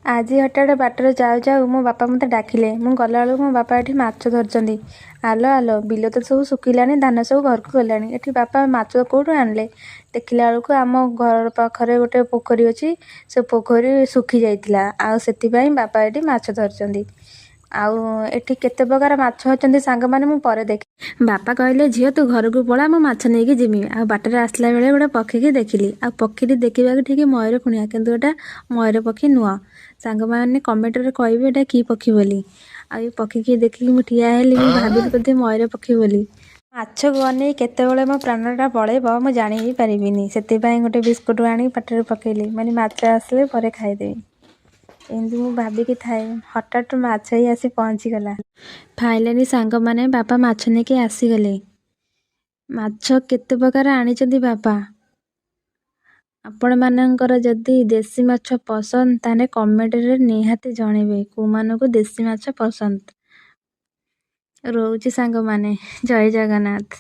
ଆଜି ହଠାତ୍ ବାଟରେ ଯାଉ ଯାଉ ମୋ ବାପା ମୋତେ ଡାକିଲେ। ମୁଁ ଗଲାବେଳକୁ ମୋ ବାପା ଏଠି ମାଛ ଧରିଛନ୍ତି। ଆଲୋ ଆଲୋ, ବିଲ ତ ସବୁ ଶୁଖିଲାଣି, ଧାନ ସବୁ ଘରକୁ ଗଲାଣି, ଏଠି ବାପା ମାଛ କେଉଁଠୁ ଆଣିଲେ? ଦେଖିଲା ବେଳକୁ ଆମ ଘର ପାଖରେ ଗୋଟେ ପୋଖରୀ ଅଛି, ସେ ପୋଖରୀ ଶୁଖି ଯାଇଥିଲା, ଆଉ ସେଥିପାଇଁ ବାପା ଏଠି ମାଛ ଧରିଛନ୍ତି। ଆଉ ଏଠି କେତେ ପ୍ରକାର ମାଛ ଅଛନ୍ତି ସାଙ୍ଗମାନେ, ମୁଁ ପରେ ଦେଖି। ବାପା କହିଲେ, ଝିଅ ତୁ ଘରକୁ ପଳା, ମୁଁ ମାଛ ନେଇକି ଯିବି। ଆଉ ବାଟରେ ଆସିଲା ବେଳେ ଗୋଟେ ପକ୍ଷୀକି ଦେଖିଲି। ଆଉ ପକ୍ଷୀଟି ଦେଖିବାକୁ ଠିକ୍ ମୟୂର ଖୁଣିଆ, କିନ୍ତୁ ଏଇଟା ମୟୂର ପକ୍ଷୀ ନୁହଁ। ସାଙ୍ଗମାନେ କମେଣ୍ଟରେ କହିବେ ଏଇଟା କି ପକ୍ଷୀ ବୋଲି। ଆଉ ଏ ପକ୍ଷୀକି ଦେଖିକି ମୁଁ ଠିଆ ହେଲି, ମୁଁ ଭାବିଲି ବୋଧେ ମୟୂର ପକ୍ଷୀ ବୋଲି। ମାଛକୁ ଅନେଇ କେତେବେଳେ ମୋ ପ୍ରାଣଟା ପଳେଇବ ମୁଁ ଜାଣି ବି ପାରିବିନି। ସେଥିପାଇଁ ଗୋଟେ ବିସ୍କୁଟ ଆଣି ପାଟିରେ ପକେଇଲି, ମାନେ ମାଛ ଆସିଲେ ପରେ ଖାଇଦେବି, ଏମିତି ମୁଁ ଭାବିକି ଥାଏ। ହଠାତ୍ ମାଛ ହିଁ ଆସି ପହଞ୍ଚିଗଲା। ଫାଇନାଲି ସାଙ୍ଗମାନେ, ବାପା ମାଛ ନେଇକି ଆସିଗଲେ। ମାଛ କେତେ ପ୍ରକାର ଆଣିଛନ୍ତି ବାପା। ଆପଣମାନଙ୍କର ଯଦି ଦେଶୀ ମାଛ ପସନ୍ଦ, ତାହେଲେ କମେଣ୍ଟରେ ନିହାତି ଜଣେଇବେ କେଉଁମାନଙ୍କୁ ଦେଶୀ ମାଛ ପସନ୍ଦ। ରହୁଛି ସାଙ୍ଗମାନେ, ଜୟ ଜଗନ୍ନାଥ।